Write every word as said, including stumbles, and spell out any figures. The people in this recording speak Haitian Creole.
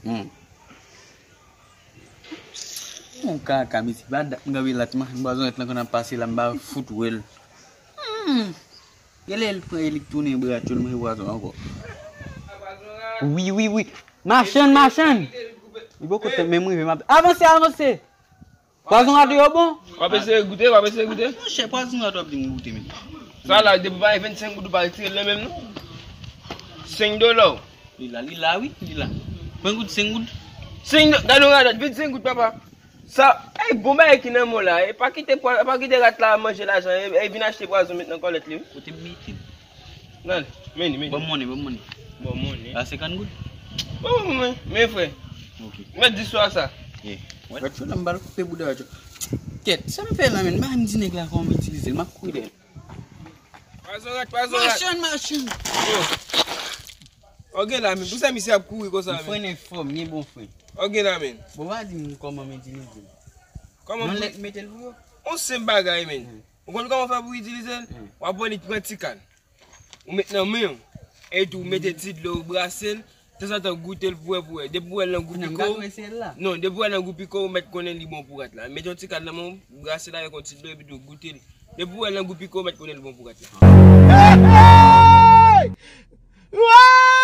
Hmm. Yon kaka, mesye, pa dat m kanpe la, ti machann pwazon ret lan konn ap pase la, m pa fout wè l. Hmm. Genlè l pran e li k tounen bra tchoul, mwen pwazon ankò. Wi, wi, wi. Machann, machann. Li poko tann menm rive, m ap avanse, avanse. Pwazon rat yo bon? W ap eseye goute, w ap eseye goute? Monchè, pwazon rat w ap di m goute, men. Sa la, depi w pa gen vennsenk goud, ou pa retire l nan men m, non. Senk dola w. Li la, li la, wi, li la. Pran goud, senk goud. Senk do-, gade yon rat, vennsenk goud, papa. Sa, ey, bon bagay ki nan men w la, e pa kite pwa-, pa kite rat la manje lajan, e, e vin achte pwazon met nan kòlèt li, wi. Kote m mete l? Gade, men li, men li. Ban m monnen, ban m monnen. Ban m monnen. La senkant goud? Ban m monnen, men frè. Ok. Mèt di swa sa. Yeah. Rat yo la, m pral koupe bouda rat yo. Kèt, sa m fè la, men? M pa menm di nèg la kòman m itilize l, m ap kouri dèyè l. Pwazon rat, pwazon rat. Machann, machann. Oh. Ok la, men. Pou sa misye ap kouri konsa, men? M frennen fò, m gen bon fren. Ok la, men. Bon, pa di m kòman m itilize l. Kòman? Yon lèt m mete l pou yo. On senp bagay, men. Hmm. Ou konn kòman fè pou itilize l? Hmm. W ap pran li pran ti kal. Ou met nan men w. Epi tou, ou mete ti dlo, ou brase l. Tanzantan, goute l pou wè, pou wè. Depi w wè l nan gou piko w. Non, depi w wè l nan gou piko w, ou mèt konnen li bon pou rat la. Met yon ti kal nan men w, brase l avèk yon ti dlo, epi tou, goute l. Depi w wè l nan gou piko w, ou mèt konnen li bon pou rat la. Hey! Hey!